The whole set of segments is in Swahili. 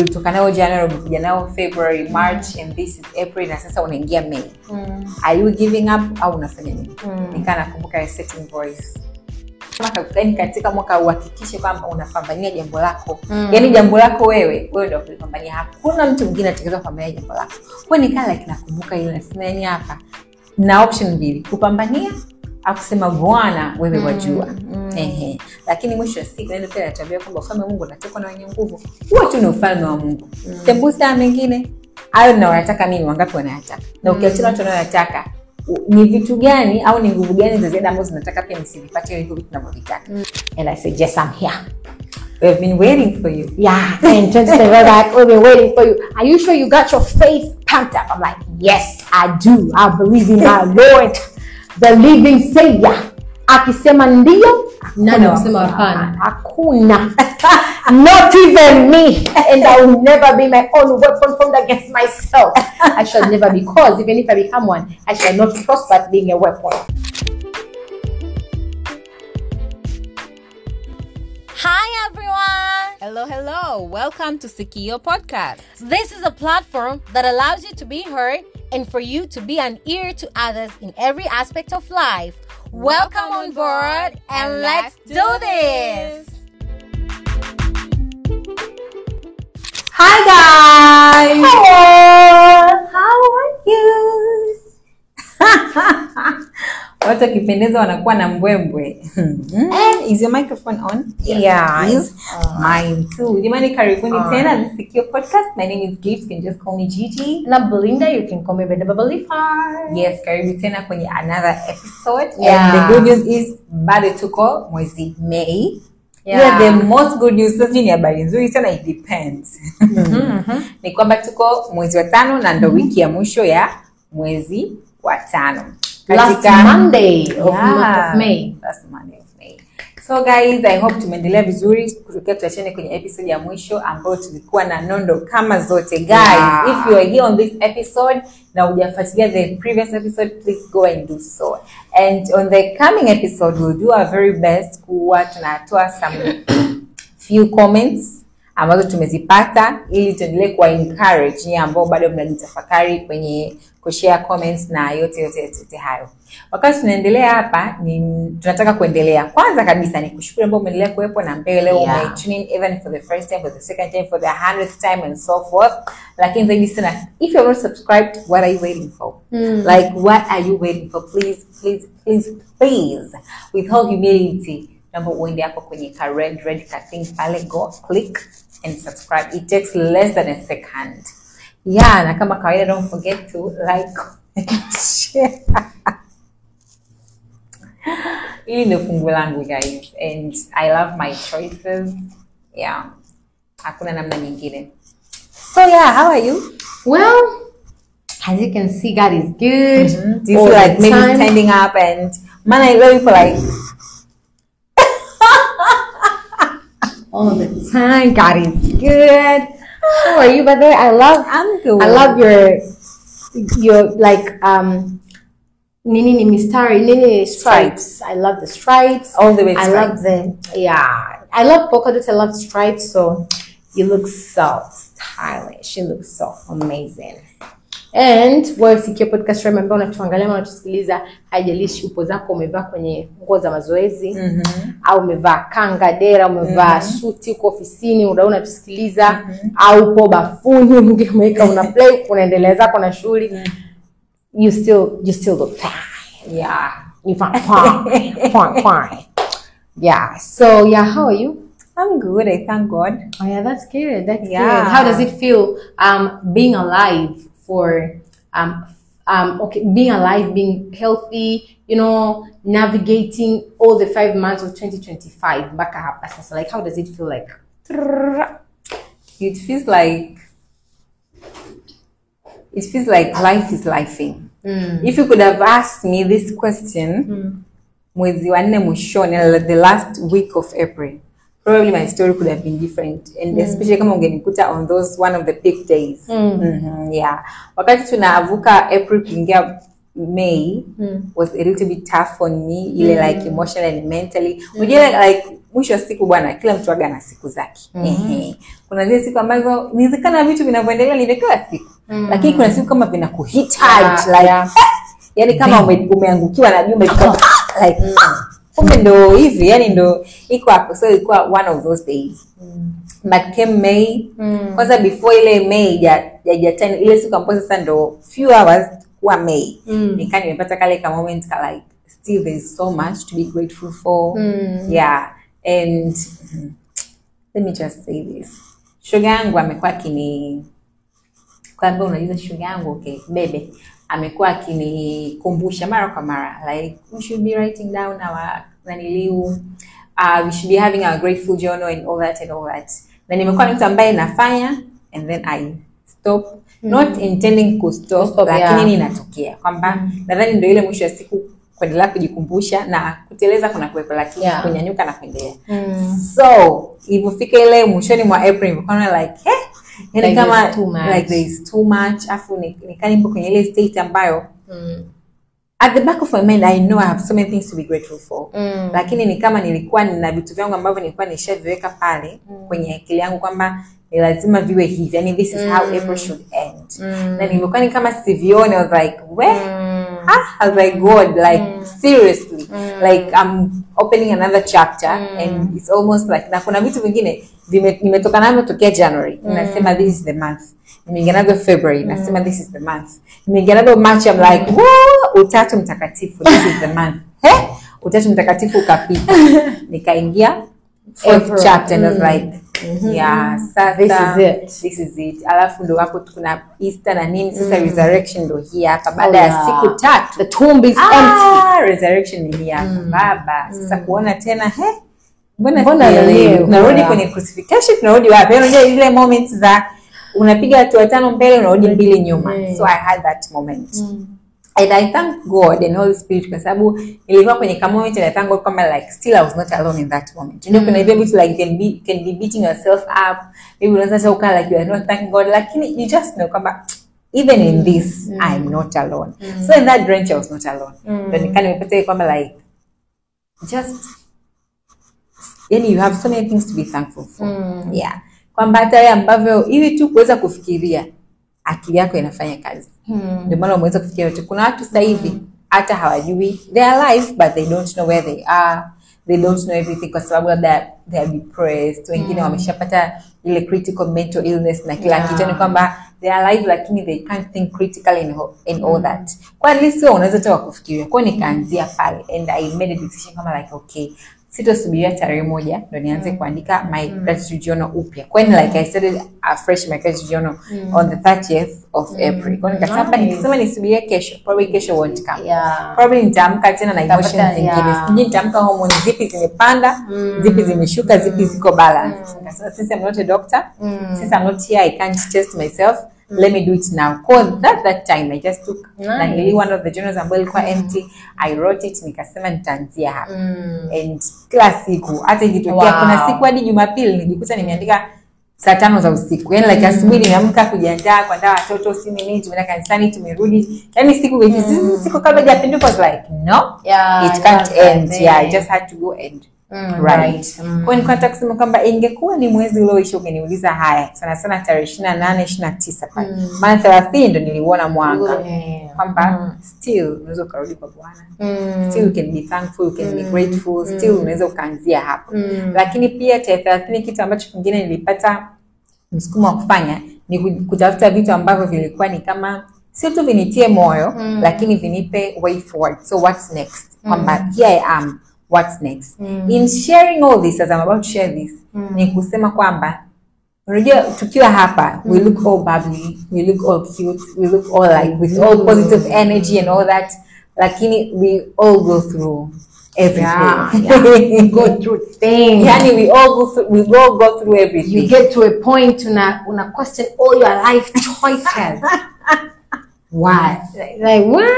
Ulitoka nao January, umekuja nao February, March, and this is April, na sasa unaingia May. Are you giving up au unafanya nini? Nikaa nakumbuka a certain voice. Yaani katika mwaka uhakikishe kwamba unapambania jambo lako. Yaani jambo lako wewe ndio unapambania. Hakuna mtu mwingine atakayeweza kupambania jambo lako. Kwa hiyo nikaa like nakumbuka ile, nasema yani hapa na option mbili, kupambania au kusema Bwana wewe wajua. Ehe. Lakini mwisho wa siku ndio pia natabia kwamba ufalme wa Mungu unatekwa na wenye nguvu. Huo tu ni ufalme wa Mungu. Sembusa mengine hayo ninayotaka mimi, wangapi wanayataka? Na ukiachana watu wanayotaka, ni vitu gani au ni nguvu gani za ziada ambazo zinataka pia msivipate hivyo vitu tunavyovitaka? And I said, yes, I'm here. We've been waiting for you. Yeah, and 2025, we've been waiting for you. Are you sure you got your faith pumped up? I'm like, yes, I do. I believe in my Lord, the living Savior. Akisema ndio, nani kusema hapana? Hakuna. Not even me. And I will never be my own weapon formed against myself. I shall never be, because even if I become one, I shall not prosper at being a weapon. Hi everyone! Hello, hello. Welcome to Sikio Podcast. This is a platform that allows you to be heard and for you to be an ear to others in every aspect of life. Welcome on board and let's do this! Hi guys! Hello! How are you? Watu wakipendeza wanakuwa na mbwembwe. Is your microphone on? Yes. Yeah. Is mine too. Jamani, karibuni tena this Sikio Podcast. My name is Gift. You can just call me Gigi. Na Belinda, you can call me Belinda Babalifa. Yes, karibu tena kwenye another episode. Yeah. And the good news is bado tuko mwezi May. Yeah. Yeah, the most good news sasa ni habari nzuri sana, it depends. Ni kwamba tuko mwezi wa 5 na ndo wiki ya mwisho ya mwezi wa 5. Last Monday of May. Last Monday of May. So guys, I hope tumeendelea vizuri kutokea tuachane kwenye episode ya mwisho ambayo tulikuwa na nondo kama zote. Guys, yeah. If you are here on this episode na hujafuatilia the previous episode, please go and do so. And on the coming episode, we'll do our very best kuwa tunatoa some few comments ambazo tumezipata ili tuendelee kuwa encourage nyinyi ambao bado mnajitafakari kwenye kushare comments na yote yote yote hayo. Wakati tunaendelea hapa ni tunataka kuendelea. Kwanza kabisa ni kushukuru ambao umeendelea kuwepo na mbele leo, yeah. Ume tune in even for the first time, for the second time, for the 100th time and so forth. Lakini zaidi sana, if you are not subscribed, what are you waiting for? Like, what are you waiting for? Please, please, please, please, with all humility, naomba uende hapo kwenye ka red ka thing pale, go click and subscribe. It takes less than a second. Yeah, na kama kawaida, don't forget to like, comment, share. Hili ndio fungu langu guys, and I love my choices. Yeah, hakuna namna nyingine. So yeah, how are you? Well, as you can see, God is good. Do you feel like maybe standing up and man, I love you for like all the time. God is good. How are you, by the way? I'm good. I love your like nini mistari, nini stripes. I love the stripes. All the way. I love the, yeah. I love polka dots. I love stripes. So you look so stylish. You look so amazing. And wewe Sikio Podcast, remember unatuangalia na unatusikiliza, haijalishi upo zako umevaa kwenye nguo za mazoezi, au umevaa kanga dera, umevaa suti uko ofisini unatusikiliza, au upo bafuni umeweka una play unaendelea zako na shughuli, you still look fine. Yeah, you fine. Fine. Yeah. So yeah, how are you? I'm good. I thank God. Oh yeah, that's good. That's yeah. Good. How does it feel being alive? For being alive, being healthy, you know, navigating all the 5 months of 2025. Mpaka hapa sasa, like, how does it feel like? It feels like life is lifing. If you could have asked me this question mwezi wa nne mwishoni, the last week of April, probably my story could have been different. And especially kama ungenikuta on those one of the peak days. Yeah. Wakati tunavuka April kuingia May was a little bit tough on me, ile like emotionally and mentally. Unajua like Mwisho wa siku bwana, kila mtu aga na siku zake. Kuna zile siku ambazo inawezekana vitu vinavyoendelea ni kila siku. Lakini kuna siku kama vinakuhitaji like yani kama umeangukiwa na jumba like kumbe ndo hivi, yani ndo iko hapo. So ilikuwa one of those days. But came May, kwanza before ile May ya tena ile siku ambayo sasa ndo few hours kuwa May, nikaa nimepata kale ka moment ka like still there is so much to be grateful for. Yeah, and let me just say this, shoga yangu amekuwa akini kwamba unajua shoga yangu okay bebe amekuwa akinikumbusha mara kwa mara like we should be writing down our naniliu, we should be having our grateful journal and all that and all that. Na nimekuwa mtu ambaye nafanya and then I stop, not intending to stop, lakini ninatokea kwamba nadhani ndio ile mwisho wa siku kuendelea kujikumbusha na kuteleza kuna kuwepo, lakini kunyanyuka na kuendelea. So ilipofika ile mwishoni mwa April nilikuwa like yani like kama like there is too much, afu nikaa nipo kwenye ile state ambayo at the back of my mind I know I have so many things to be grateful for. Lakini ni kama nilikuwa nina vitu vyangu ambavyo nilikuwa nishaviweka pale kwenye akili yangu kwamba ni lazima viwe hivi, yani this is how April should end. Na nilikuwa ni kama sivione, I was like where I was like God, like seriously, like I'm opening another chapter and it's almost like, na kuna vitu vingine nimetoka navyo tokea January, nasema this is the month, nimeingia navyo February, nasema this is the month, nimeingia navyo March, I'm like woo, Utatu Mtakatifu, this is the month. Utatu Mtakatifu ukapita, nikaingia fourth chapter and I was like yeah, sasa this is it, this is it. Alafu ndo hapo kuna Easter na nini sasa, resurrection ndo hii hapa baada ya siku tatu, the tomb is empty, resurrection ni hii hapa baba. Sasa kuona tena mbona tunarudi kwenye crucifixion, tunarudi wapi? Unajua ile moments za unapiga hatua 5 mbele unarudi 2 nyuma. So I had that moment. And I thank God and Holy Spirit kwa sababu nilikuwa kwenye kama moment and I thank God kama like still I was not alone in that moment. You know, kuna vitu like you can be beating yourself up. Maybe unaweza ukaa like you are not thanking God, lakini you just know kama even in this I'm not alone. So in that branch I was not alone. Then nikani nimepata kwamba like just yani you have so many things to be thankful for. Yeah. Kwamba hata wewe ambavyo ili tu kuweza kufikiria akili yako inafanya kazi. Ndio maana umeweza kufikiria yote. Kuna watu sasa hivi hata hawajui they are alive but they don't know where they are. They don't know everything kwa sababu labda they are depressed. Wengine wameshapata ile critical mental illness na kila kitu, ni kwamba they are alive lakini they can't think critically and all that. Kwa at least unaweza tu kufikiria. Kwa nikaanzia pale and I made a decision kama like okay, sitosubiria tarehe moja ndo nianze kuandika my gratitude journal upya. When like I started afresh my gratitude journal on the 30th of April. Kwa nikasema nikisema nisubirie kesho, probably kesho won't come. Probably nitaamka tena na emotions zingine. Sijui nitaamka hormones zipi zimepanda, zipi zimeshuka, zipi ziko balance. Nikasema since I'm not a doctor, since I'm not here, I can't test myself. Let me do it now. Cause that time I just took like one of the journals ambayo ilikuwa empty. I wrote it, nikasema nitaanzia hapa. And kila siku hata ikitokea kuna siku hadi Jumapili nilijikuta nimeandika saa 5 za usiku. Yaani like asubuhi nimeamka kujiandaa kuandaa watoto, si nini, tumeenda kanisani, tumerudi. Yaani siku siku kabla hajapinduka was like no, it can't end. Yeah, I just had to go and right. Kwa nilikuwa nataka kusema kwamba ingekuwa ni mwezi ulioisha ungeniuliza haya sana sana tarehe 28 29 pale. Maana 30 ndo niliuona mwanga. Kwamba still unaweza kurudi kwa Bwana. Still you can be thankful, you can be grateful, still unaweza ukaanzia hapo. Lakini pia tarehe 30 kitu ambacho kingine nilipata msukumo wa kufanya ni kutafuta vitu ambavyo vilikuwa ni kama sio tu vinitie moyo, lakini vinipe way forward. So what's next? Kwamba here I am, what's next? In sharing all this, as I'm about to share this, ni kusema kwamba unajua tukiwa hapa we look all bubbly, we look all cute, we look all like with all positive energy and all that, lakini we all go through everything. Yeah. Go through things. Yani we all go through everything. You get to a point una question all your life choices. Why? Like what?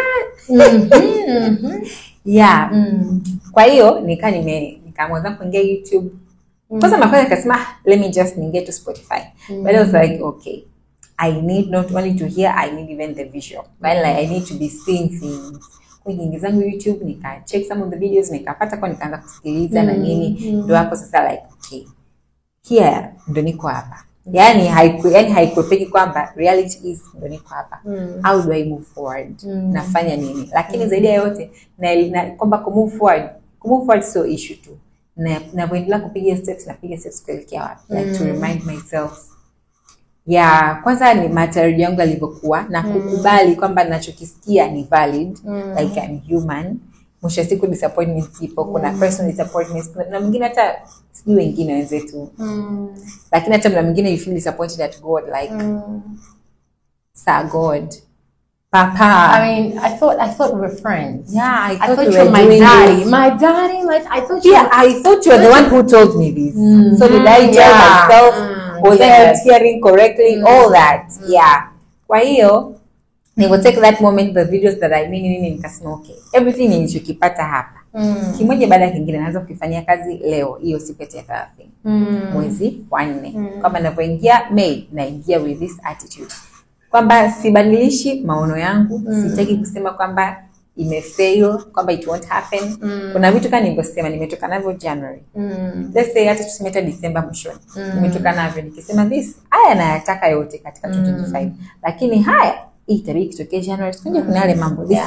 Yeah. Kwa hiyo nikaamua kuingia YouTube. Kwanza makwanza nikasema let me just ningie to Spotify. But I was like okay, I need not only to hear, I need even the visual. But like I need to be seeing things. Nikaingia zangu YouTube, nika check some of the videos, nikapata kwa nikaanza kusikiliza na nini. Ndio hapo sasa like okay, here ndo niko hapa. Yani haikuepeki kwamba reality is ndo niko hapa. How do I move forward? Nafanya nini? Lakini zaidi ya yote na kwamba ku move forward sio issue tu. Na ninapoendelea kupiga steps, napiga steps kuelekea wapi? Like to remind myself. Yeah, kwanza ni matarajio yangu yalivyokuwa na kukubali kwamba ninachokisikia ni valid. Like I'm human. Mwisho siku disappointments ipo, kuna personal disappointments, na mwingine hata sijui wengine wenzetu. Lakini hata mna mwingine you feel disappointed at God, like Sir God, Papa. I mean, I thought we were friends. Yeah, I thought you were my daddy. My daddy, like I thought you. Yeah, I thought you were the one who told me this. So did I tell myself? Was I not hearing correctly? All that. Yeah. Kwa hiyo, ni take that moment, the videos that I mean, nini nikasema okay, everything nilichokipata hapa. Kimoja baada ya kingine naanza kukifanyia kazi leo, hiyo siku ya 30. Mwezi wa 4. Kama ninapoingia May, naingia with this attitude. Kwamba sibadilishi maono yangu, sitaki kusema kwamba imefail, kwamba it won't happen. Kuna vitu kama nilivyosema nimetoka navyo January. Let's say hata tuseme hata December mwishoni. Nimetoka navyo nikisema this, haya nayataka yote katika 2025. Lakini haya itabidi kitokee January. Sikuja kuna yale mambo this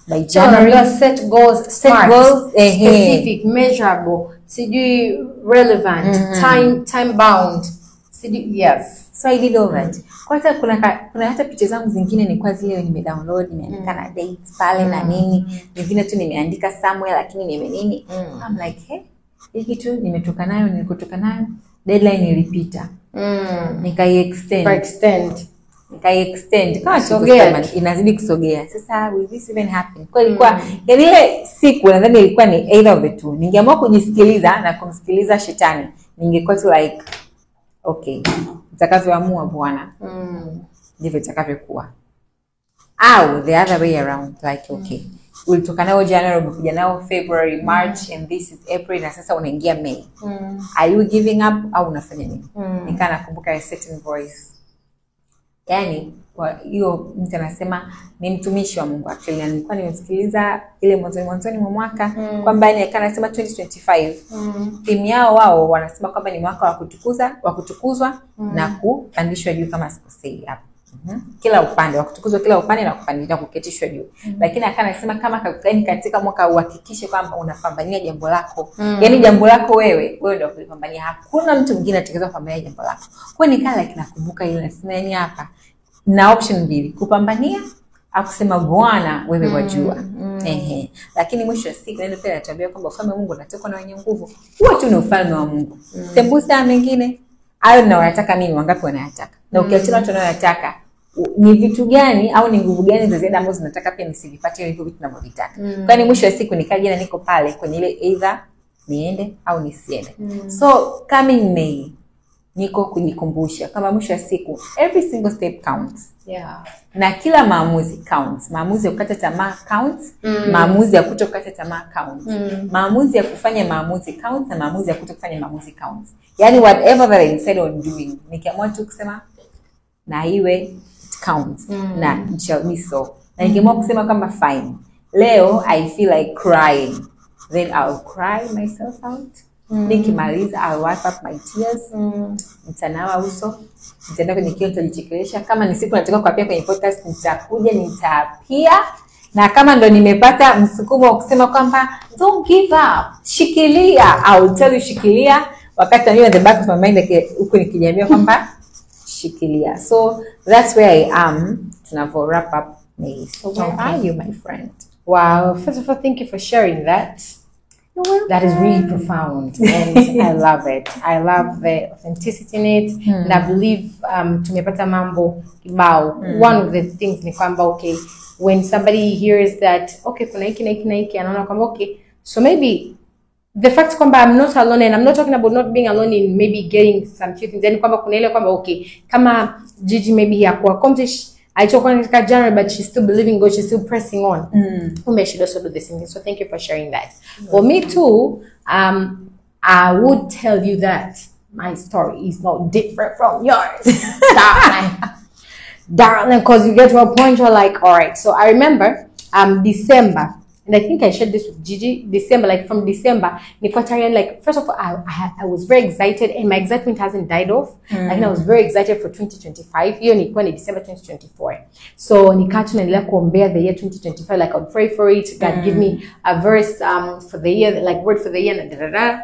by January. So, set goals, set goals, specific, measurable, sijui relevant, time bound. Sijui, yes. So I did all that. Kwanza kuna hata picha zangu zingine ni kwa zile nimedownload, nimeandika na dates pale na nini. Nyingine tu nimeandika somewhere lakini nime nini. I'm like, hey, hii kitu nimetoka nayo, nilikotoka nayo, deadline ilipita. Nikai-extend. Nikai-extend. Kama kusema inazidi kusogea. Sasa will this even happen? Kwa ilikuwa yani ile siku nadhani ilikuwa ni either of the two. Ningeamua kujisikiliza na kumsikiliza shetani, ningekuwa tu like okay, nitakavyoamua Bwana ndivyo itakavyokuwa. Au the other way around, like okay, ulitoka nao January, umekuja nao February, March, and this is April, na sasa unaingia May. Are you giving up au unafanya nini? Nikaa nakumbuka a certain voice. Yani kwa hiyo mtu anasema ni mtumishi wa Mungu actually, na nilikuwa nimemsikiliza ile mwanzoni mwa mwaka kwamba yani akawa anasema 2025 theme yao wao wanasema kwamba ni mwaka wa kutukuzwa na kupandishwa juu kama sikosei hapo. Kila upande wa kutukuzwa, kila upande na kupandishwa, kuketishwa juu. Lakini akawa anasema kama yani katika mwaka uhakikishe kwamba unapambania jambo lako. Yani jambo lako wewe ndio kulipambania. Hakuna mtu mwingine atakayeweza kupambania jambo lako. Kwa hiyo nikaa like nakumbuka ile nasema yani hapa na option mbili, kupambania au kusema Bwana wewe wajua. Lakini mwisho wa siku neno pia linatuambia kwamba ufalme wa Mungu unatekwa na wenye nguvu. Huo tu ni ufalme wa Mungu. Sembusa mengine hayo ninayotaka mimi, wangapi wanayataka? Na ukiachana watu wanayotaka, ni vitu gani au ni nguvu gani za ziada ambazo zinataka pia nisivipate hivyo vitu ninavyovitaka? Kwani mwisho wa siku nikaja na niko pale kwenye ile either niende au nisiende. So coming May niko kujikumbusha kama mwisho wa siku every single step counts. Yeah. Na kila maamuzi counts. Maamuzi ya kukata tamaa counts, maamuzi ya kutokata tamaa counts. Maamuzi ya kufanya maamuzi counts na maamuzi ya kutokufanya maamuzi counts. Yani whatever that I decide on doing, nikiamua tu kusema na iwe, it counts. Na it shall be so. Na nikiamua kusema kama fine, leo I feel like crying, then I'll cry myself out. Nikimaliza I'll wipe up my tears. Nitanawa uso, nitaenda kwenye kioo, nitajichekelesha. Kama ni siku nataka kuapia kwenye podcast, nitakuja nitaapia. Na kama ndo nimepata msukumo wa kusema kwamba don't give up, shikilia, I'll tell you shikilia, wakati I'm in the back of my mind huko nikijiambia kwamba shikilia. So that's where I am tunavyo wrap up May. So where are you, my friend? Wow, first of all, thank you for sharing that. That is really profound and I love it. I love the authenticity in it. And I believe tumepata mambo kibao. One of the things ni kwamba okay, when somebody hears that okay, kuna hiki na hiki na hiki, anaona kwamba okay, so maybe the fact kwamba I'm not alone, and I'm not talking about not being alone in maybe getting some few things, yani kwamba kuna ile kwamba okay, kama Gigi maybe hakuwa accomplish alichokuwa katika January, but she's still believing God, she's still pressing on. Kumbe she also do the same thing. So thank you for sharing that. For me too, I would tell you that my story is not different from yours. Darling, because you get to a point you're like, all right. So I remember December And I think I shared this with Gigi, December, like from December, nilikuwa tayari, like, first of all, I was very excited and my excitement hasn't died off. Lakini I was very excited for 2025. Hiyo nilikuwa ni December 2024. So nikaa tu naendelea kuombea the year 2025, like I would pray for it. God give me a verse for the year, like word for the year, na da, da, da.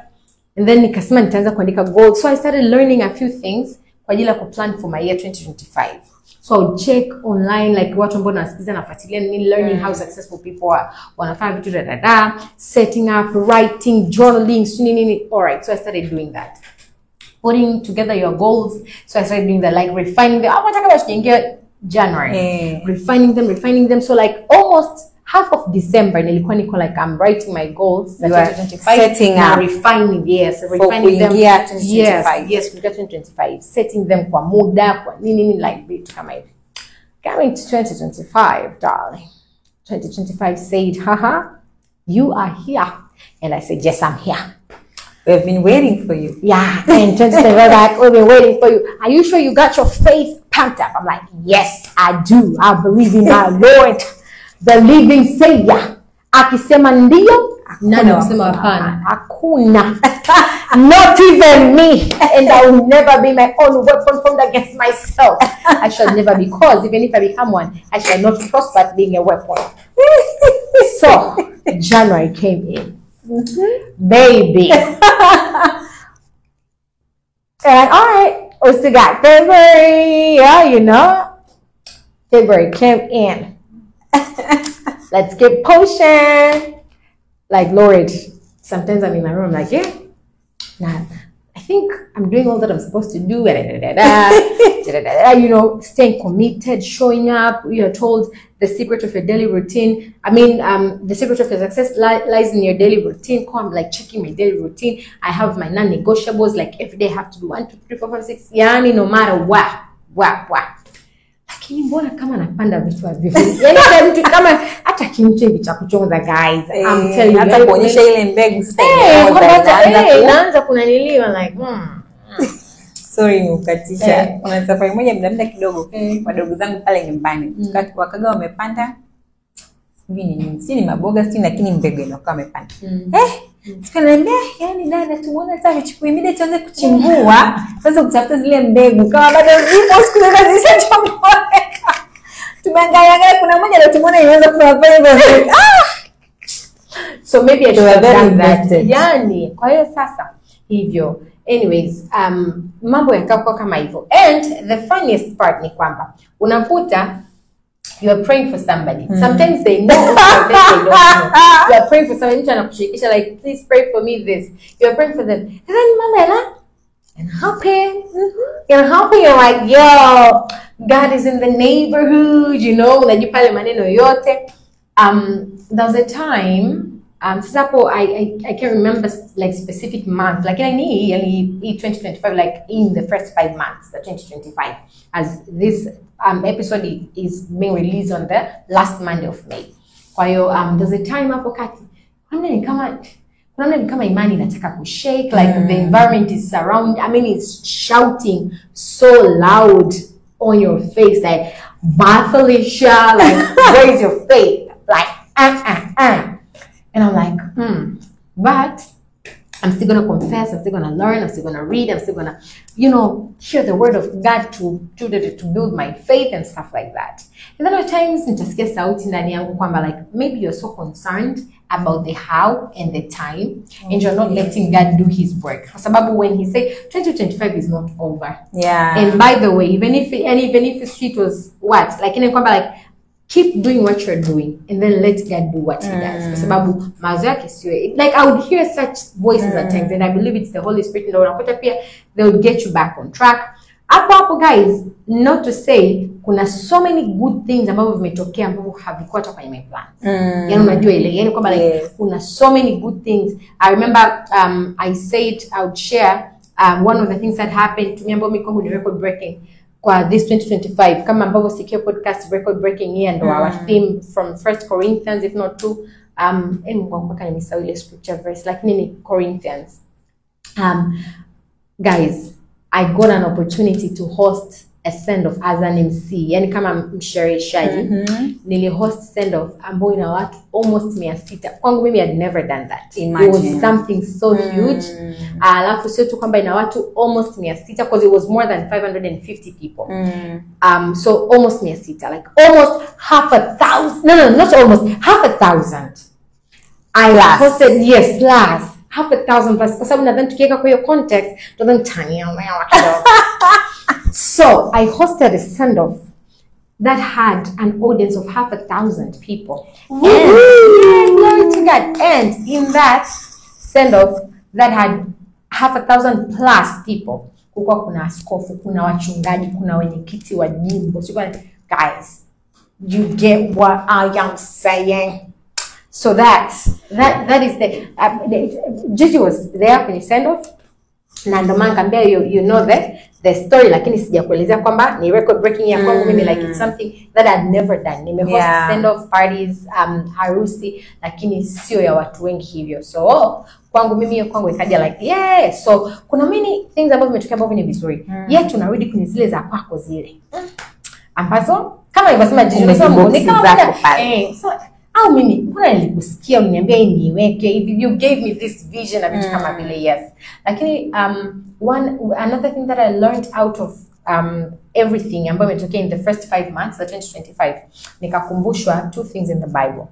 And then nikasema nitaanza kuandika goals. So I started learning a few things kwa ajili ya kuplan for my year 2025. So I would check online, like watu ambao nawasikiza, nafuatilia nini, learning how successful people are, wanafanya vitu da da da, setting up, writing, journaling, sijui nini nini. All right, so I started doing that. Putting together your goals. So I started doing that, like refining them. Hata kabla sijaingia January. Refining them, refining them. So like almost half of December nilikuwa niko like I'm writing my goals za You are 2025 setting na up refining, yes, for refining them. kuingia 2025. Yes, kuingia 2025, setting them kwa muda, kwa nini nini, like vitu kama hivi. Coming to 2025, darling. 2025 said, haha, you are here. And I said, yes, I'm here. We have been waiting for you. Yeah, and 2025 like, we've been waiting for you. Are you sure you got your faith pumped up? I'm like, yes, I do. I believe in my Lord, the living Savior. Akisema ndio, Nani kusema hapana? Hakuna. Not even me. And I will never be my own weapon formed against myself. I shall never be, because even if I become one, I shall not prosper at being a weapon. So January came in. Baby. And all right, we still got February. Yeah, you know. February came in. Let's get potion. Like, Lord, sometimes I'm in my room, I'm like, yeah, nah, I think I'm doing all that I'm supposed to do. Da, da, da, da, da, da, da, da, you know, staying committed, showing up. You're told the secret of your daily routine. I mean, the secret of your success lies in your daily routine. I'm like checking my daily routine. I have my non-negotiables. Like every day I have to do 1, 2, 3, 4, 5, 6. Yani, no matter what, what. Lakini mbona kama napanda vitu havifu? Yani hata mtu kama hata kimche hivi cha kuchonza, guys. I'm telling you. Hata Yani kuonyesha ile mbegu sasa Eh, imeoza, kwamba hata inaanza inaanza kunaniliwa like Sorry nimekukatisha. Kuna safari moja muda kidogo wadogo zangu pale nyumbani wakaga wamepanda sijui ni nini, sijui ni maboga sijui, lakini mbegu ile wakawa wamepanda. Tukaniambia, yani dada, tumeona hata vichukui mida tuanze kuchimbua, tuanze kutafuta zile mbegu kama bado zipo, siku zote zishachomoeka. Tumeangalia angalia, kuna moja ndio tumeona imeanza kufanya fanya hivyo. So maybe I They should were have very done that. invested. Yani, kwa hiyo sasa hivyo. Anyways, mambo yakawa kama hivyo. And the funniest part ni kwamba unakuta you are praying for somebody. Sometimes they know, sometimes they don't know. You are praying for somebody, mtu anakushirikisha like, please pray for me this. You are praying for them. And then mama and happen. And happen, you're like, yo, God is in the neighborhood, you know, unajua pale maneno yote. There was a time, sasa hapo I can't remember like specific month, lakini ni yani hii 2025, like in the first 5 months, the 2025, as this episode is being released on the last Monday of May. Kwa hiyo there's a time hapo kati, kuna ni kama imani inataka kushake, like the environment is surround, I mean it's shouting so loud on your face, like, bye Felicia, like where is your faith? Like, And I'm like, but I'm still going to confess, I'm still going to learn, I'm still going to read, I'm still going to, you know, hear the word of God to build my faith and stuff like that. And then at times, nitasikia sauti ndani yangu kwamba like, maybe you're so concerned about the how and the time, and you're not letting God do his work. Kwa sababu when he say 2025 is not over. Yeah. And by the way, even if the street was what, like, in kwamba like, keep doing what you're doing and then let God do what he does. Kwa sababu mawazo yake sio, like I would hear such voices at times, and I believe it's the Holy Spirit. Ndio unakuta pia they would get you back on track. Hapo hapo guys, not to say kuna so many good things ambavyo vimetokea ambavyo havikuwa hata kwenye my plans. Yaani unajua ile, yaani kwamba like Yes. kuna so many good things. I remember I said I would share one of the things that happened to me ambayo mimi kwangu ni record breaking kwa this 2025, kama ambavyo Sikio Podcast record breaking year ndo our theme from 1 Corinthians, if not 2, Mungu wangu mpaka nimesahau ile scripture verse, lakini ni Corinthians. Guys, I got an opportunity to host a a send off as an MC, yani kama mshereheshaji. Nilihost send off ambayo ina watu almost 600. Kwangu mimi I'd never done that. Imagine. It was something so huge. Alafu sio tu kwamba ina watu almost 600, because it was more than 550 people. So almost 600, like almost 500. No, not almost, 500. I Plus. hosted, yes, plus 500 plus, kwa sababu nadhani tukiweka kwa hiyo context nadhani tanielewa kidogo. So I hosted a send-off that had an audience of 500 people. And, yeah, glory to God. And in that send-off that had 500 plus people, kulikuwa kuna askofu, kuna wachungaji, kuna wenyekiti wa jimbo. So, guys, you get what I am saying. So that is the Gigi was there kwenye send-off, na ndio maana nikamwambia you know the story, lakini sijakuelezea kwamba ni record breaking ya kwangu mimi, like it's something that I'd never done. Nimehost send off parties, harusi, lakini sio ya watu wengi hivyo. So kwangu mimi hiyo kwangu ikaja like yeah. So kuna many things ambavyo vimetokea ambavyo ni vizuri. Yet tunarudi kwenye zile za kwako zile ambazo kama nilivyosema Gigi, unasema Mungu ni kama zako pale. So au mimi mbona nilikusikia uniambia hii niweke hivi, you gave me this vision na vitu kama vile, yes. Lakini another thing that I learned out of everything ambayo imetokea in the first 5 months of 2025, nikakumbushwa two things in the Bible.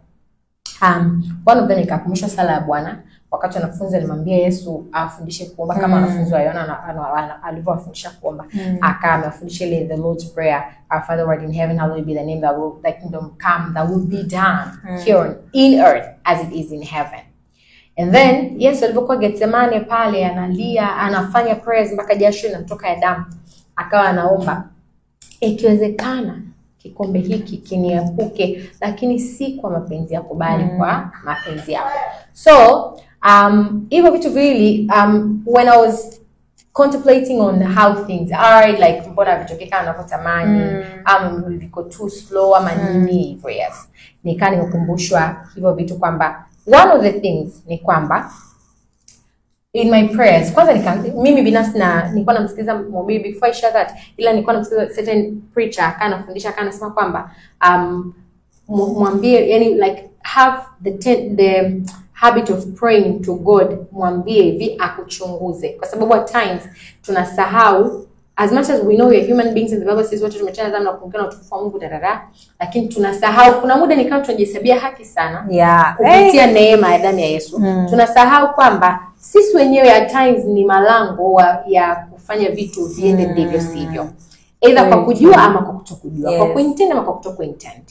One of them, nikakumbushwa sala ya Bwana wakati wanafunzi walimwambia Yesu afundishe kuomba kama wanafunzi wa Yohana alivyowafundisha kuomba. Akawa amewafundisha ile the Lord's Prayer, Our Father who art in heaven, hallowed be thy name, thy kingdom come, thy will be done here in earth as it is in heaven. And then Yesu alipokuwa Getsemane pale analia, anafanya prayers mpaka jasho linamtoka ya damu, akawa anaomba, ikiwezekana kikombe hiki kiniepuke, lakini si kwa mapenzi yako bali kwa mapenzi yako. So hivyo vitu viwili, when I was contemplating on how things are, like mbona vitokee kama ninavyotamani, viko too slow ama nini hivyo, yes, nikaa nimekumbushwa hivyo vitu kwamba one of the things ni kwamba in my prayers, kwanza mimi binafsi na nilikuwa namsikiliza mhubiri before I share that, ila nilikuwa namsikiliza certain preacher akawa anafundisha, akawa anasema kwamba mwambie, yani like have the habit of praying to God, mwambie hivi akuchunguze, kwa sababu at times tunasahau, as much as we know we are human beings and the Bible says wote tumetenda dhambi na kupungukiwa na utukufu wa Mungu dadada, lakini tunasahau kuna muda ni kama tunajihesabia haki sana kupitia neema ya damu ya Yesu. Tunasahau kwamba sisi wenyewe at times ni malango ya kufanya vitu viende ndivyo sivyo, either kwa kujua ama kwa kutokujua, kwa kuintend ama kwa kutokuintend.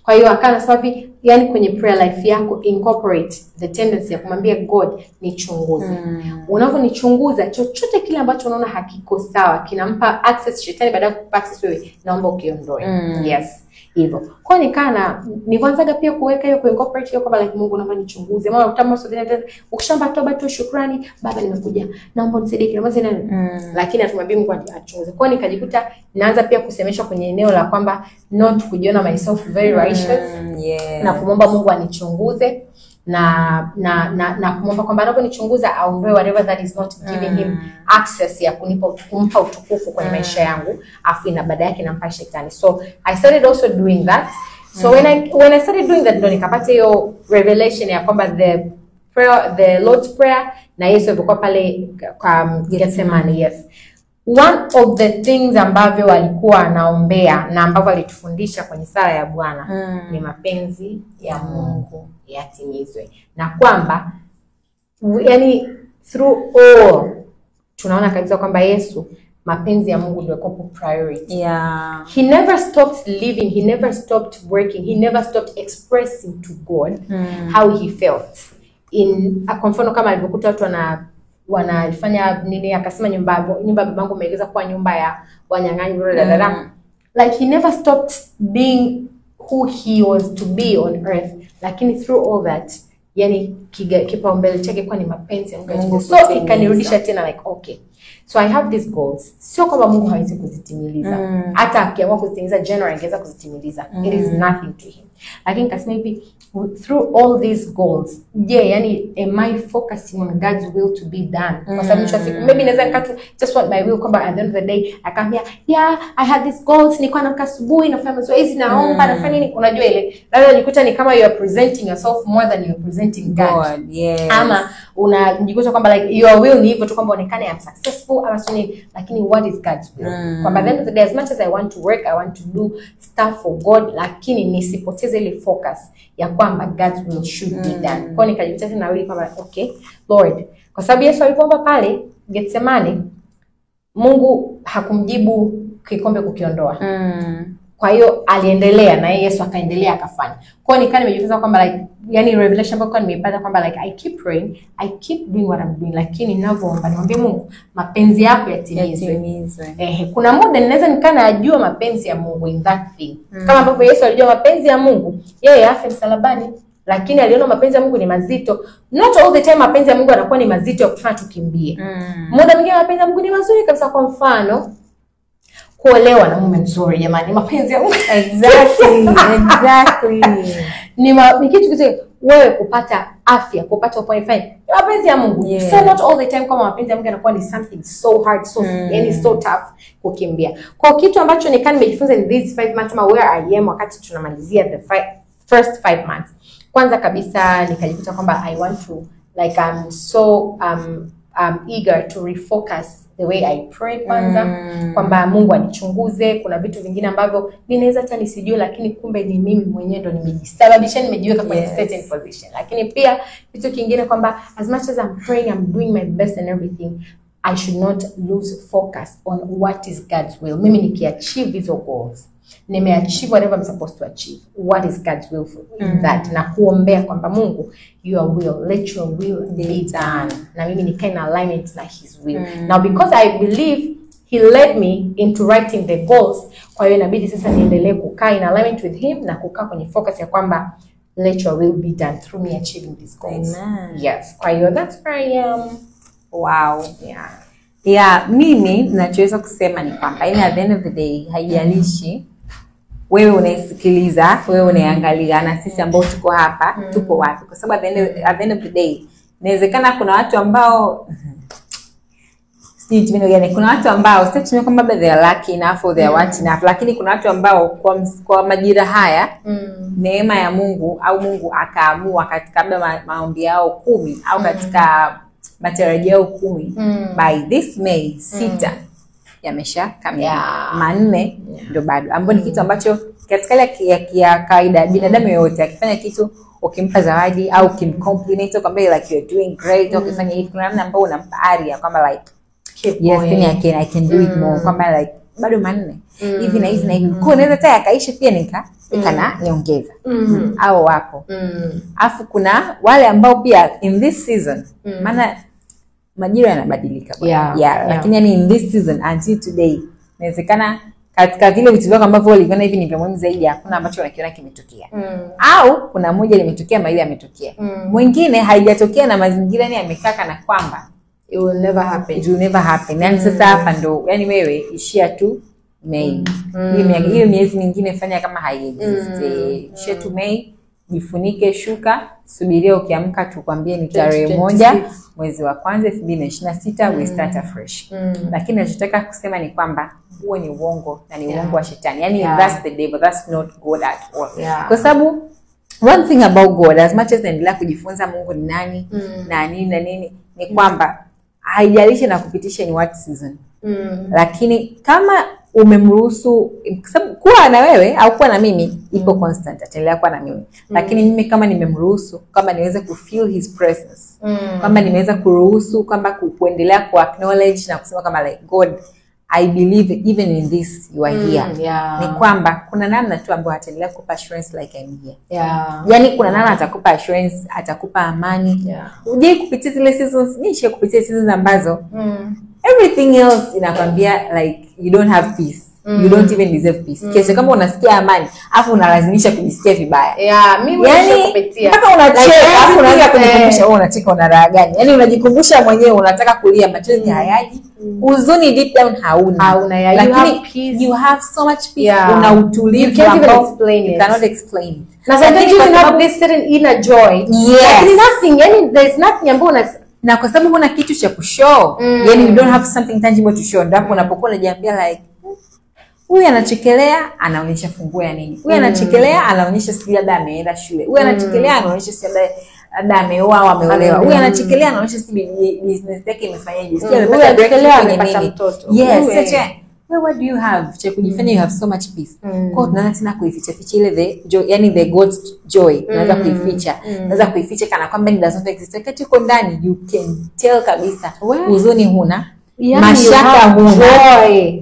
Kwa hiyo akawa anasema hivi, yani kwenye prayer life yako incorporate the tendency ya kumwambia God nichunguze. Unavyonichunguza, chochote kile ambacho unaona hakiko sawa, kinampa access shetani, baada ya kukupa access wewe, naomba ukiondoe. Yes. Hivyo. Kwa hiyo nikaa nilianzaga pia kuweka hiyo kuincorporate hiyo kwamba like Mungu naomba nichunguze. Maana utamu sote ukishamba toba tu shukrani, baba nimekuja, naomba unisaidie kile ambacho lakini atumwambie Mungu achunguze. Kwa hiyo nikajikuta naanza pia kusemeshwa kwenye eneo la kwamba not kujiona myself very righteous, na kumwomba Mungu anichunguze na kumwomba kwamba anaponichunguza aondoe whatever that is not giving him access ya kumpa utukufu kwenye maisha yangu, afu ina baada yake nampa shetani. So I started also doing that. So when I started doing that, ndo nikapata hiyo revelation ya kwamba the prayer, the Lord's Prayer na Yesu alikuwa pale kwa Gethsemane. Yes. One of the things ambavyo walikuwa anaombea na ambavyo alitufundisha kwenye sala ya Bwana ni mapenzi ya Mungu yatimizwe, na kwamba yani through all tunaona kabisa kwamba Yesu mapenzi ya Mungu ndio kwa priority. Yeah. He never stopped living, he never stopped working, he never stopped expressing to God how he felt. In kwa mfano kama alivyokuta watu wanafanya nini, akasema nyumba babangu umeigeza kuwa nyumba ya wanyang'anyi, Like he never stopped being who he was to be on earth, lakini through all that, yani kipaumbele chake kwa ni mapenzi ya Mungu. So ikanirudisha tena like okay, so I have these goals. Sio kwamba Mungu hawezi kuzitimiliza, hata akiamua kuzitimiliza January angeweza kuzitimiliza. It is nothing to him. Lakini nikasema hivi, through all these goals, je, yani am I focusing on God's will to be done? Kwa sababu mwisho wa siku maybe naweza nikatu just want my will, kwamba at the end of the day akaambia yeah, I had these goals, nilikuwa naamka asubuhi nafanya mazoezi, naomba, nafanya nini, unajua ile labda unajikuta ni kama you are presenting yourself more than you are presenting God. Yes. Ama unajikuta kwamba like your will ni hivyo tu kwamba onekane I'm successful ama sio nini, lakini what is God's will? Kwamba at the end of the day, as much as I want to work, I want to do stuff for God, lakini nisipoteze ile focus ya kwamba God's will should be done. Kwa nikajikuta tena wili kwamba okay Lord, kwa sababu Yesu alipoomba pale Getsemane, Mungu hakumjibu kikombe kukiondoa. Kwa hiyo aliendelea na Yesu akaendelea akafanya. Kwa hiyo nikaa nimejifunza kwamba like, yani revelation ambayo nimeipata kwamba like I keep praying, I keep doing what I'm doing, lakini ninavyoomba nimwambie Mungu mapenzi yako yatimizwe. Kuna muda ninaweza nikaa najua mapenzi ya Mungu in that thing. Kama ambavyo Yesu alijua mapenzi ya Mungu, yeye afe msalabani, lakini aliona mapenzi ya Mungu ni mazito. Not all the time mapenzi ya Mungu yanakuwa ni mazito ya kutufanya tukimbie. Muda mwingine mapenzi ya Mungu ni mazuri kabisa. Kwa mfano, kuolewa na mume mzuri, jamani, mapenzi ya Mungu. Exactly. Ni kitu kizuri wewe kupata afya, kupata upone fine. Ni mapenzi ya Mungu. Yeah. So not all the time kama mapenzi ya Mungu yanakuwa ni something so hard, so yani so tough kukimbia. Kwa kitu ambacho nikaa nimejifunza in these 5 months, ama where I am wakati tunamalizia the first 5 months. Kwanza kabisa nikajikuta kwamba I want to like I'm so I'm eager to refocus the way I pray kwanza, kwamba Mungu anichunguze. Kuna vitu vingine ambavyo ninaweza hata nisijue, lakini kumbe ni mimi mwenyewe ndo nimejisababisha, nimejiweka kwenye certain position. Lakini pia kitu kingine kwamba as much as I'm praying, I'm doing my best and everything, I should not lose focus on what is God's will. Mimi nikiachieve hizo goals, nimeachieve whatever I'm supposed to achieve, what is God's will for in that, na kuombea kwamba Mungu, your will, let your will be done, na mimi nikae in alignment na his will. Now because I believe he led me into writing the goals, kwa hiyo inabidi sasa niendelee kukaa in alignment with him na kukaa kwenye focus ya kwamba let your will be done through me achieving these goals. Amen. Yes, kwa hiyo that's where I am. Wow. Yeah. Yeah, mimi ninachoweza kusema ni kwamba at the end of the day, haijalishi wewe unaisikiliza, wewe unaiangalia, na sisi ambao tuko hapa tupo wapi, kwa sababu at the end of the day inawezekana kuna watu ambao kuna watu ambao sio tuseme kwamba they are lucky enough or they are what enough, lakini kuna watu ambao kwa majira haya neema ya Mungu au Mungu akaamua katika labda maombi yao 10 au katika matarajio yao 10 by this May 6 yameshakamilika. 4 ndio bado, ambapo ni kitu ambacho katika ile ya kawaida binadamu yoyote akifanya kitu ukimpa zawadi au ukimcompliment kwamba like you're doing great, au ukifanya hivi, kuna namna ambayo unampa ari kwamba like keep yes going. I can do it more, kwamba like bado 4 hivi na hivi na hivi, kwa unaweza tayari akaisha pia nikana niongeza au wapo. Afu kuna wale ambao pia in this season, maana majira yanabadilika bwana. Lakini yani in this season until today inawezekana katika vile vitu vyako ambavyo uliviona hivi ni vya muhimu zaidi, hakuna ambacho unakiona kimetokea. Au kuna moja limetokea, mawili yametokea, mwingine haijatokea na mazingira ni yamekaa kana kwamba it will never happen. It will never happen. Yani sasa hapa ndo yani wewe ishia tu May. Hiyo miezi mingine fanya kama haiexist. Ishia tu May, jifunike shuka, subiria ukiamka tukwambie ni tarehe 1 mwezi wa kwanza 2026 we start afresh. Lakini nachotaka kusema ni kwamba huo ni uongo na ni uongo wa shetani. Yani that's the devil, that's not God at all. Kwa sababu one thing about God, as much as naendelea kujifunza Mungu ni nani na nini na nini, ni kwamba haijalishi na kupitisha ni what season. Lakini kama umemruhusu, sababu kuwa na wewe au kuwa na mimi ipo constant, ataendelea kuwa na mimi. Lakini mimi kama nimemruhusu, kama niweze ku feel his presence, kama nimeweza kuruhusu kwamba kuendelea ku acknowledge na kusema kama like God, I believe even in this you are here. Ni kwamba kuna namna tu ambayo ataendelea kukupa assurance like I'm here. Yani kuna namna atakupa assurance, atakupa amani. Uje kupitia zile seasons, nishe kupitia seasons ambazo everything else inakwambia like you don't have peace. You don't even deserve peace. Kiasi kama unasikia amani afu unalazimisha kujisikia vibaya. Yeah, mimi nishakupitia. Mpaka unacheka afu unaanza kujikumbusha wewe unacheka una raha gani? Yaani unajikumbusha mwenyewe unataka kulia, machozi hayaji. Huzuni deep down hauna. Lakini you have so much peace. Una utulivu ambao you cannot explain it. Na sometimes you have this certain inner joy. Yes. Like nothing, yani there's nothing ambao na kwa sababu huna kitu cha kushow, yani you don't have something tangible to show. Ndipo unapokuwa unajiambia like huyu anachekelea anaonyesha funguo ya nini, huyu anachekelea anaonyesha si labda ameenda shule, huyu anachekelea anaonyesha si labda ameoa au ameolewa, huyu anachekelea anaonyesha si business yake imefanyaje, si amepata breakthrough kwenye nini. Yes, well, what do you have cha kujifanya you have so much peace? Kwa hiyo tunaanza tena kuificha ficha ile the joy, yani the God's joy tunaanza kuificha, tunaanza kuificha kana kwamba it doesn't exist. Wakati uko ndani you can tell kabisa huzuni huna, mashaka huna.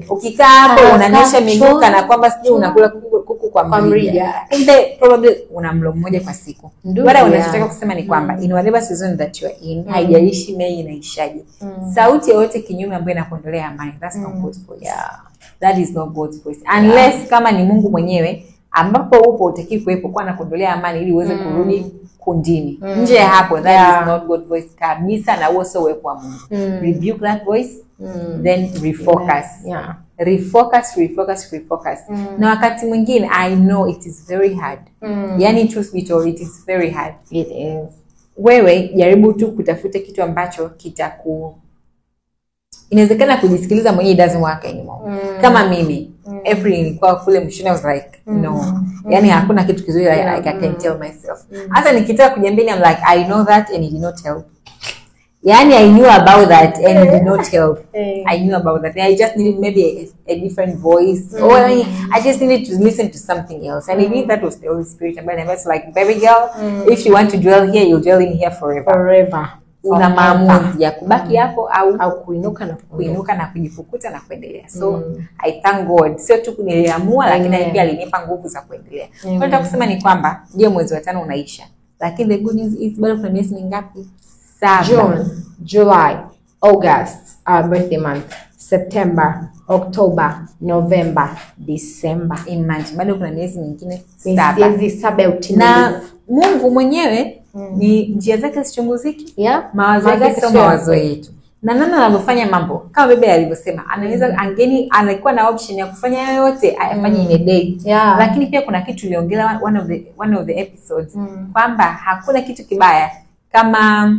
Ukikaa hapo unanyosha miguu kana kwamba sijui unakula kuku kwa mrija. Kumbe probably una mlo mmoja kwa siku. Wala unachotaka kusema ni kwamba in whatever season that you are in, haijalishi Mei inaishaje, sauti yoyote kinyume ambayo inakuondolea amani, that's not God's voice. That is not God's voice. Unless kama ni Mungu mwenyewe ambapo upo utaki kuwepo kwa anakuondolea amani ili uweze kurudi kundini. Nje ya hapo that is not God's voice kabisa, na huo sio uwepo wa Mungu. Rebuke that voice, then refocus. Refocus, refocus, refocus. Na wakati mwingine I know it is very hard. Yani truth be told, it is very hard. It is. Wewe jaribu tu kutafuta kitu ambacho kitaku, inawezekana kujisikiliza mwenyewe doesn't work anymore. Kama mimi April nilikuwa kule mwishoni, I was like no. Yani hakuna kitu kizuri I can tell myself. Hata nikitaka kujiambia I'm like I know that and it did not help. Yani I knew about that and it did not help. I knew about that. I just needed maybe a different voice. Or I just needed to listen to something else. And I believe that was the Holy Spirit. And I was like, baby girl, if you want to dwell here, you'll dwell in here forever. Forever. Una maamuzi ya kubaki hapo au kuinuka na kuinuka na kujifukuta na kuendelea. So I thank God. Sio tu niliamua, lakini pia alinipa nguvu za kuendelea. Kwa hiyo nataka kusema ni kwamba ndio mwezi wa 5 unaisha. Lakini the good news is bado kuna miezi mingapi? 7. June, July, August, our birthday month, September, October, November, December. Imagine bado kuna miezi mingine 7. Miezi 7 ya utimilifu. Na Mungu mwenyewe ni njia zake sichunguziki. Mawazo yake sio mawazo yetu. Na namna anavyofanya mambo kama bebe alivyosema, anaweza angeni anakuwa na option ya kufanya yoyote ayafanye in a day. Lakini pia kuna kitu tuliongelea one of the episodes kwamba hakuna kitu kibaya kama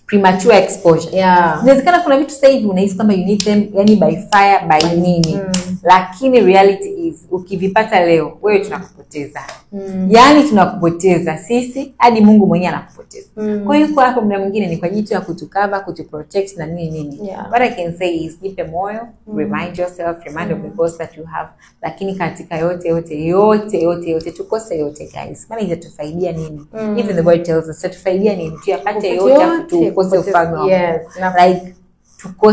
premature exposure. Inawezekana kuna vitu sasa hivi unahisi kwamba you need them, yani by fire by nini. Lakini reality is ukivipata leo wewe tunakupoteza. Yaani tunakupoteza sisi hadi Mungu mwenyewe anakupoteza. Kwa hiyo kwa hapo muda mwingine ni kwa ajili ya kutukava, kutuprotect na nini nini. What I can say is jipe moyo, remind yourself, remind of the goals that you have. Lakini katika yote yote yote yote yote tukose yote guys. Maana itatufaidia nini? Even the word tells us itatufaidia nini? Tuyapate yote afu tukose ufalme. Yes. Like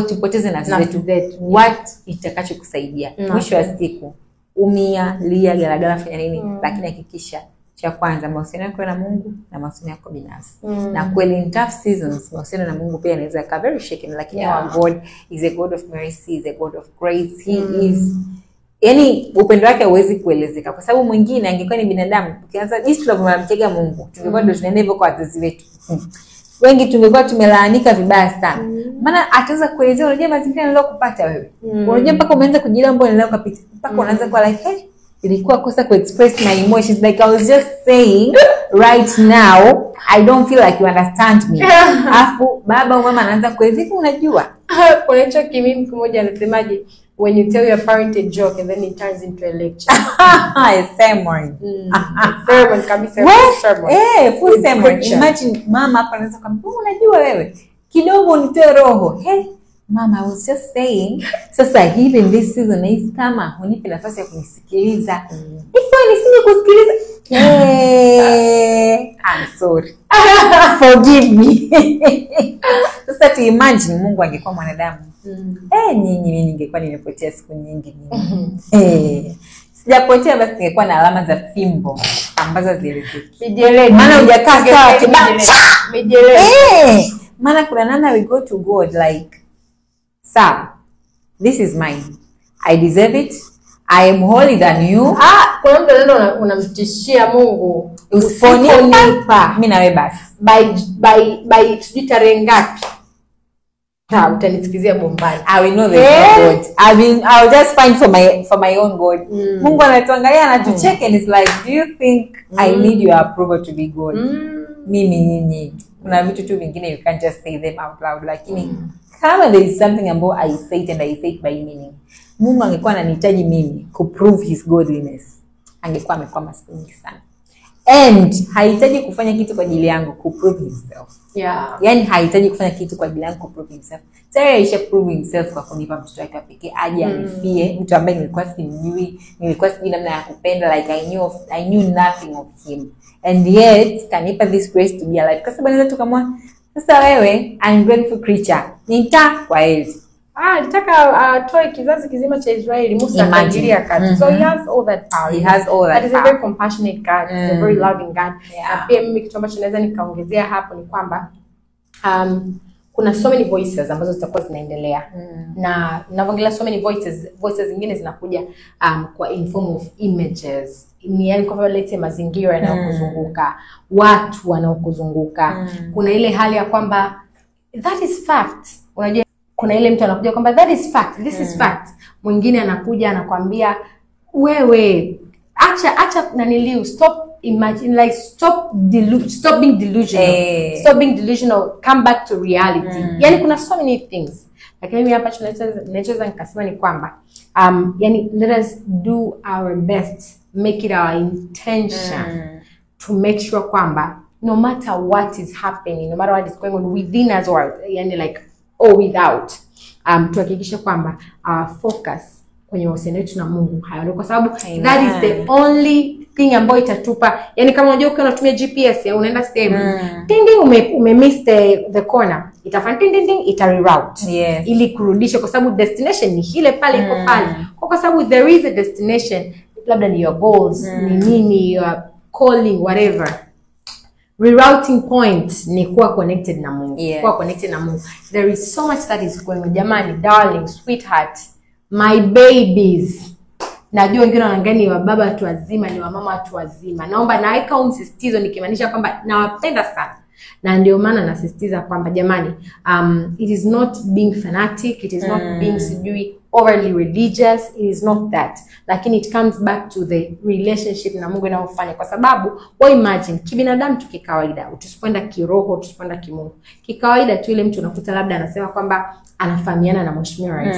tupoteze nafsi zetu. What itakachokusaidia? Mwisho wa siku umia, lia, galagala, fanya nini, lakini hakikisha cha kwanza mahusiano yako na Mungu na mahusiano yako binafsi. Na kweli in tough seasons mahusiano na Mungu pia yanaweza kuwa very shaken, lakini our God is a God of mercy, is a God of grace. He is, yani upendo wake hauwezi kuelezeka, kwa sababu mwingine angekuwa ni binadamu, ukianza jinsi tunavyomtega Mungu tungekuwa ndio tunaenda hivyo kwa wazazi wetu. Wengi tungekuwa tumelaanika vibaya sana. Maana ataweza kuelezea, unajua mazingira niliyokupata wewe. Unajua mpaka umeanza kujielewa mambo niliyokupita. Mpaka unaanza kuwa like, hey, ilikuwa kosa ku express my emotions, like I was just saying right now I don't feel like you understand me. Afu baba au mama anaanza kuelezea, unajua. Kuna hicho kimimi kimoja anasemaje, when you tell your parent a joke and then it turns into a lecture. A sermon. Sermon kabisa. Sermon. Full sermon. Imagine mama hapa anaweza kumwambia, unajua wewe kidogo nitoe roho. Hey, mama, I was just saying, sasa hivi in this season is kama hunipi nafasi ya kunisikiliza. Ifo nisije kusikiliza. I'm sorry. Forgive me. Sasa to imagine Mungu angekuwa mwanadamu. Nyinyi mimi ningekuwa nimepotea siku nyingi nyingi. Sijapotea basi ningekuwa na alama za fimbo ambazo hazielezeki. Maana hujakaa sawa kibacha. Mijeledi. Maana kuna namna we go to God like, sir, this is mine. I deserve it. I am holy than you. Ah, kuna mtu anaenda unamtishia Mungu, usiponipa mimi nawe basi. By sijui tarehe ngapi. Utanisikizia bombani. I will know the God. I will just find for my own God. Mungu anatuangalia anatucheck and it's like, do you think I need your approval to be God? Mimi nini? Kuna vitu tu vingine you can't just say them out loud, lakini kama there is something ambayo I say it and I say it by meaning. Mungu angekuwa ananihitaji mimi ku prove his godliness, angekuwa amekwama siku nyingi sana. And hahitaji kufanya kitu kwa ajili yangu ku prove himself. Yeah. Yani hahitaji kufanya kitu kwa ajili yangu ku prove himself. Tayari aisha prove himself kwa kunipa mtoto wake pekee aje anifie, mtu ambaye nilikuwa simjui, nilikuwa sijui namna ya kupenda, like I knew nothing of him. And yet kanipa this grace to be alive. Kwa sababu naweza tukamwa sasa wewe ungrateful creature. Nita kwa heri. Alitaka atoe kizazi kizima cha Israeli, Musa akaingilia kati. So he has all that power. He has all that That is power. A very compassionate God. He's a very loving God. Yeah. Na pia mimi kitu ambacho naweza nikaongezea hapo ni kwamba kuna so many voices ambazo zitakuwa zinaendelea. Na ninavyoongelea so many voices zingine zinakuja kwa in form of images. Ni yani kwa lete mazingira yanayokuzunguka, watu wanaokuzunguka. Kuna ile hali ya kwamba that is fact. Unajua kuna ile mtu anakuja kwamba that is fact, this is fact. Mwingine anakuja anakuambia wewe acha naniliu, stop imagine, like stop being delusional. Stop being delusional, come back to reality. Yani kuna so many things. Lakini mimi hapa tunachoweza nikasema ni kwamba yani let us do our best, make it our intention to make sure kwamba no matter what is happening, no matter what is going on within us or yani like or without, tuhakikishe kwamba our focus kwenye mahusiano yetu na Mungu hayaondoki, kwa sababu that is the only thing ambayo itatupa. Yani kama unajua ukiwa unatumia GPS ya unaenda sehemu ding ding, ume miss the corner, itafanya ding ding ding, ita reroute. Yes. Ili kurudisha, kwa sababu destination ni ile pale, iko pale. Kwa sababu there is a destination, labda ni your goals, ni nini, your calling, whatever. Rerouting point ni kuwa connected na Mungu. Yes. Kuwa connected na Mungu. There is so much that is going on. Jamani, darling, sweetheart, my babies. Najua wengine wanaangalia ni wababa watu wazima, ni wamama watu wazima. Naomba naweka huu msisitizo nikimaanisha kwamba nawapenda sana. Na ndio maana nasisitiza kwamba jamani, it is not being fanatic, it is not being sijui overly religious, it is not that. Lakini it comes back to the relationship na Mungu inayofanya, kwa sababu we imagine kibinadamu tu kikawaida, tusipoenda kiroho, tusipoenda kimungu, kikawaida tu ile mtu unakuta labda anasema kwamba anafahamiana na Mheshimiwa Rais,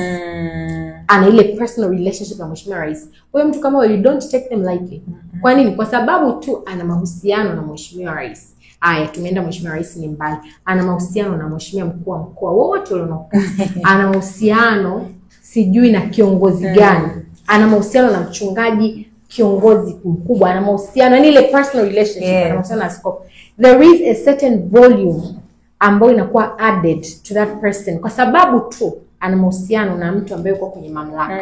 ana ile personal relationship na Mheshimiwa Rais. Wewe mtu kama you don't take them lightly. Kwa nini? Kwa sababu tu ana mahusiano na Mheshimiwa Rais. Aya, tumeenda Mheshimiwa Rais ni mbali. Ana mahusiano na Mheshimiwa mkuu wa mkoa wote ulionoka. Ana mahusiano sijui na kiongozi gani. Ana mahusiano na mchungaji kiongozi mkubwa. Ana mahusiano, yani ile personal relationship. Yes. Ana mahusiano na askofu. There is a certain volume ambayo inakuwa added to that person kwa sababu tu ana mahusiano na mtu ambaye yuko kwenye mamlaka.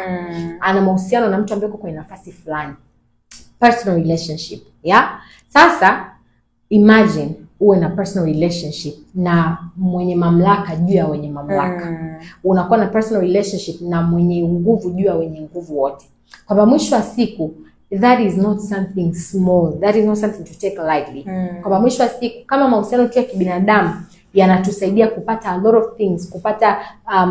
Ana mahusiano na mtu ambaye yuko kwenye nafasi fulani. Personal relationship. Yeah? Sasa imagine uwe na personal relationship na mwenye mamlaka juu ya wenye mamlaka. Unakuwa na personal relationship na mwenye nguvu juu ya wenye nguvu wote. Kwamba mwisho wa siku that is not something small, that is not something to take lightly. Kwamba mwisho wa siku kama mahusiano tu ya kibinadamu yanatusaidia kupata a lot of things, kupata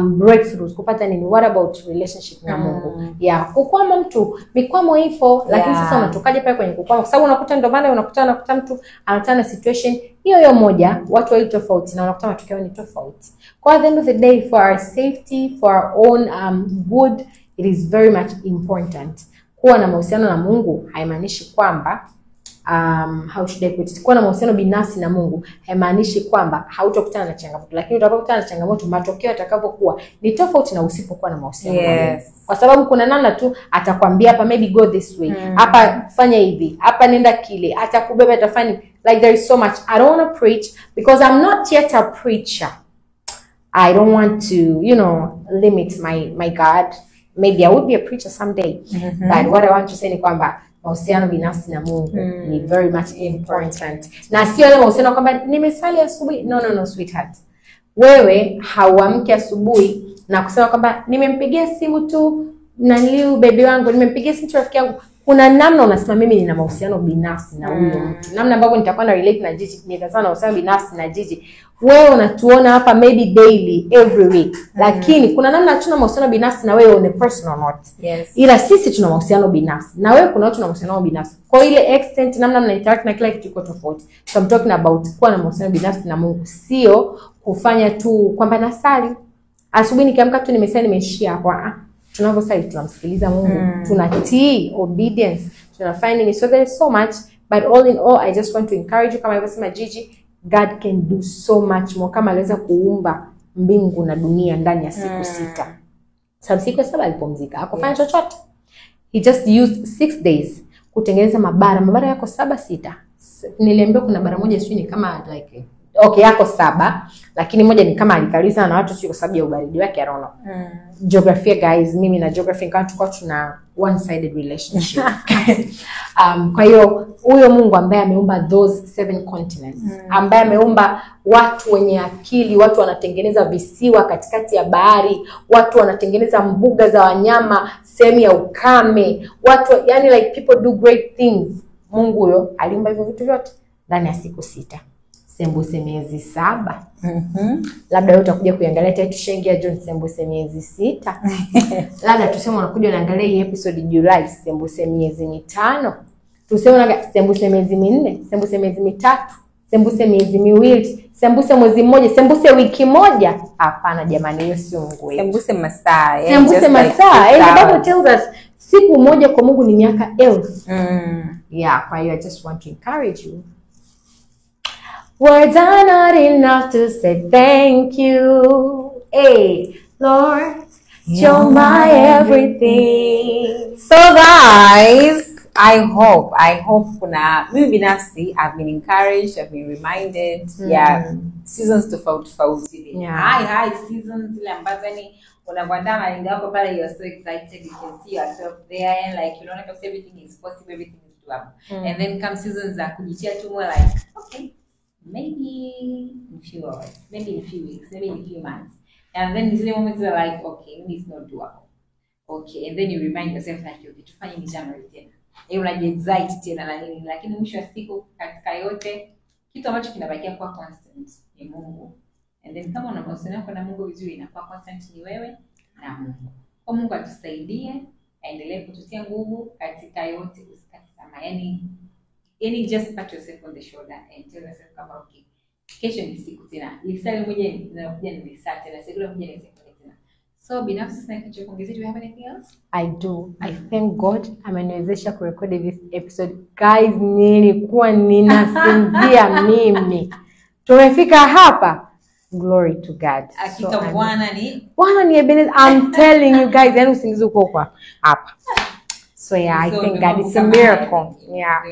breakthroughs, kupata nini, what about relationship na Mungu? Yeah, kukwama mtu, mikwamo ipo, lakini sasa unatokaje pale kwenye kukwama? Kwa sababu unakuta ndio maana unakuta mtu anakutana na situation hiyo hiyo moja, watu wawili tofauti, na unakuta matokeo ni tofauti. Kwa at the end of the day, for our safety, for our own good, it is very much important. Kuwa na mahusiano na Mungu haimaanishi kwamba how should I put it? Kuwa na mahusiano binafsi na Mungu haimaanishi kwamba hautokutana na changamoto, lakini utakapokutana na changamoto matokeo yatakapokuwa ni tofauti na usipokuwa na mahusiano na Mungu. Kwa sababu kuna namna tu atakwambia hapa maybe go this way, hapa fanya hivi, hapa nenda kile, atakubeba, atafanya, like there is so much. I don't want to preach because I'm not yet a preacher. I don't want to, you know, limit my God. Maybe I would be a preacher someday. But what I want to say ni kwamba mahusiano binafsi na Mungu ni very much important. Na sio ile mahusiano kwamba nimesali asubuhi. No, no, no, sweetheart. Wewe hauamki asubuhi na kusema kwamba nimempigia simu tu naniu baby wangu, nimempigia simu rafiki yangu. Kuna namna unasema mimi nina mahusiano binafsi na huyo mtu. Namna ambavyo nitakuwa na relate na Gigi, nitakuwa na mahusiano binafsi na Gigi. Wewe unatuona hapa maybe daily, every week. Lakini kuna namna hatuna mahusiano binafsi na wewe on a personal note. Yes. Ila sisi tuna mahusiano binafsi. Na wewe kuna watu na mahusiano binafsi. Kwa ile extent namna mna interact na kila kitu iko tofauti. So I'm talking about kuwa na mahusiano binafsi na Mungu, sio kufanya tu kwamba nasali. Asubuhi nikiamka tu nimesali nimeishia hapo. Tunavyosali tunamsikiliza Mungu, tunatii, obedience, tunafanya nini. So there is so much, but all in all I just want to encourage you, kama alivyosema Gigi, God can do so much more. Kama aliweza kuumba mbingu na dunia ndani ya siku 6. Sababu siku ya 7 alipumzika, hakufanya chochote. He just used 6 days kutengeneza mabara. Mabara yako 7 6. Niliambiwa kuna bara moja sijui ni kama like okay yako 7, lakini moja ni kama alikaliza na watu sio kwa sababu ya ubaridi wake, I don't know. Geography guys, mimi na geography kwa tulikuwa tuna one sided relationship. Kwa hiyo huyo Mungu ambaye ameumba those 7 continents, ambaye ameumba watu wenye akili, watu wanatengeneza visiwa katikati ya bahari, watu wanatengeneza mbuga za wanyama sehemu ya ukame, watu yani like people do great things. Mungu huyo aliumba hivyo vitu vyote ndani ya siku 6. Sembuse miezi 7. Labda wewe utakuja kuiangalia tena tushaingia June, sembuse miezi 6. Labda tuseme unakuja unaangalia hii episode July, sembuse miezi 5. Tuseme unaangalia sembuse miezi 4, sembuse miezi 3, sembuse miezi 2, sembuse mwezi mmoja, sembuse wiki moja. Hapana jamani, hiyo sio Mungu wetu. Sembuse masaa. Sembuse masaa. And the Bible tells us siku moja kwa Mungu ni miaka 1000. Yeah, kwa hiyo I just want to encourage you. Words are not enough to say thank you. Hey, Lord, you're my everything. So guys, I hope kuna mimi binafsi I've been encouraged, I've been reminded. Yeah, seasons tofauti tofauti. Yeah. High seasons zile ambazo ni unaandaa malengo yako pale, you are so excited, you can see yourself there and like you know like everything is possible, everything is doable. And then come seasons za kujitia tu more like okay, maybe in few hours, maybe in few weeks, maybe in few months. And then zile moments are like, okay, maybe it's not doable. Okay, and then you remind yourself like, okay, tufanye ni January tena. Unaji-excite tena na nini, lakini mwisho wa siku katika yote kitu ambacho kinabakia kuwa constant ni Mungu. And then kama una mahusiano yako na Mungu vizuri, inakuwa constant ni wewe na Mungu. Kwa Mungu atusaidie, aendelee kututia nguvu katika yote, usikate tamaa. Yani just pat yourself on the shoulder and tell yourself kama okay, kesho ni siku tena. Lisali moja inakuja ni lisaa tena, siku inakuja ni siku tena. So binafsi sina kitu cha kuongezea. Do you have anything else? I do. I thank God ameniwezesha kurekodi this episode. Guys, nilikuwa ninasinzia mimi. Tumefika hapa. Glory to God. Hakika so, Bwana ni Ebenezer. I'm telling you guys, yani usingizi uko kwa hapa. So yeah, I thank God. It's a miracle. Yeah.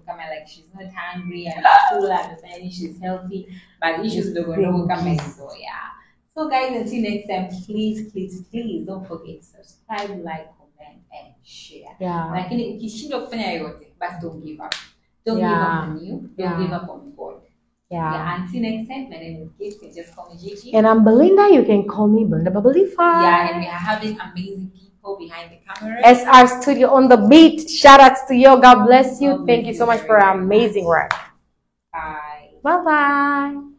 Kama like she's not hungry and full and she's healthy, but issues ndogo ndogo kama hizo. Yeah. So guys, until next time, please please please don't forget to subscribe, like, comment and share. Yeah. Lakini ukishindwa kufanya yote, basi don't give up. Don't give up on you. Don't give up on God. Yeah. Yeah. Until next time, my name is Gift. You can just call me Gigi. And I'm Belinda. You can call me Belinda Babalifa. Yeah, and we are having amazing people behind the camera. SR Studio on the beat. Shout outs to you. God bless you. Thank you so much for your amazing work. Bye. Bye bye.